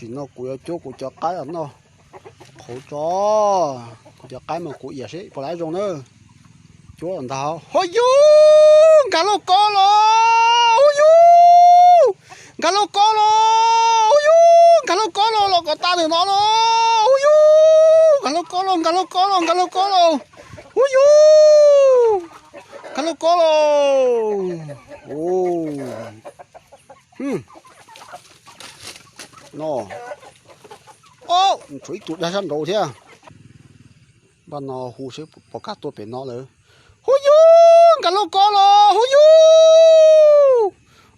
Tam sim no kuv yuav cuab kuv cov qaib los noj qhauv tso. Kuv cov qaib mas kuv iam seb puas laib zoo na. Cuab ntag. Huj yug, nkag lauj kaub los, huj yug, nkag lauj kaub los, huj yug, nkag lauj kaub los, los kom tas ntawm no los, huj yug, nkag lauj kaub los, nkag lauj kaub los, nkag lauj kaub los, huj yug, nkag lauj kaub los. No, tshuav ib tug dag sab nraud thiab. Npaj no hu seb puas kam tuaj pem no lawm. Huj yug, nkag lauj kaub los, huj yug,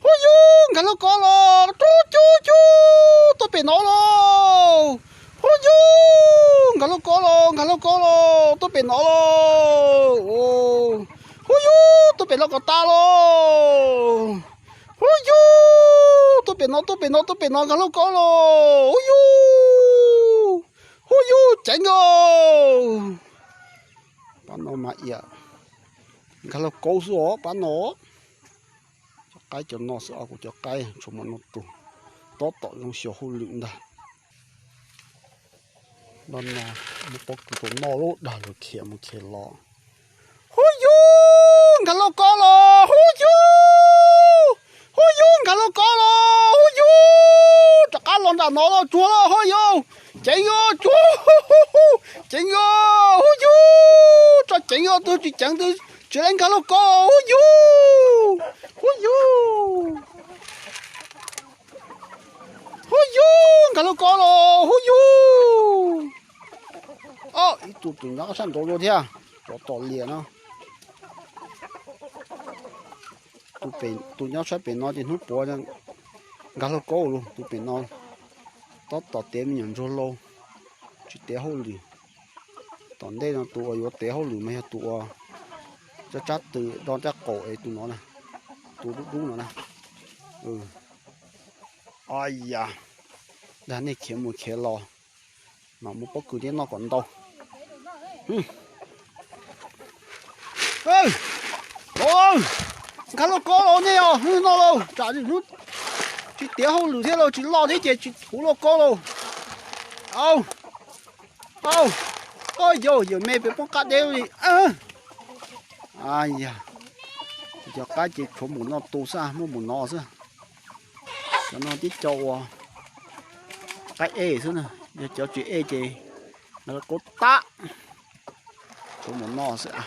huj yug, nkag lauj kaub los, cub cub cub, tuaj pem no los. Huj yug, nkag lauj kaub los, nkag lauj kaub los, tuaj pem no los. Huj yug, tuaj pem no kom tas los. Huj yug, tuaj pem no, tuaj pem no, tuaj pem no, nkag lauj kaub los. Huj yug, huj yug, ceev os. Pab no mas iam nkag lauj kaub xwb os pab no. Cov qaib cov no xwb os, kuv cov qaib tshuav mus noj tus, tab tom zoo xyuas hauj lwm ntag. Npaj no muab pob kws rau noj lub dag lug khiav mus khiav los. Huj yug, nkag lauj kaub los, huj yug, huj yug, nkag lauj kaub los, huj yug, rov qab los nram no los tsuag los, huj yug, ceev os, tsuag, ceev os, huj yug, tso ceev os, twg tsis ceev twg tsis laib nkag lauj kaub, huj yug, huj yug, huj yug, nkag lauj kaub los, huj yug. Ib tug tus nyob sab nraud dua thiab, tsov tom liam no. Tus nyob sab pem no ces hnub puav nkag lauj kaub lug, tus pem no tab tom tev me nyuam ntsuag lauj, tsis tev hauj lwm. Tom ntej no tus uas yuav tev hauj lwm mas yog tus uas tsab tsab tw do caj qaum es tus no na, tus dub dub no na. Yam, dag nej khiav mus khiav los, mas muab pob kws thiab noj kom ntau. Nkag lauj kaub los nej os, no lauj, tsam tsis tiav hauj lwm thiab lauj, tsis loj thiab ces tsis huv lauj kaub lauj. Au, au, yawm me pem poob qab deb li. Yog, cov qaib ces tshuav mus noj tus xwb, muaj mus no xwb. Cov no tib co uas qaib ej xwb na, yog cov tsis ej ces nkag lauj kaub tag. Tshuav mus no xwb a.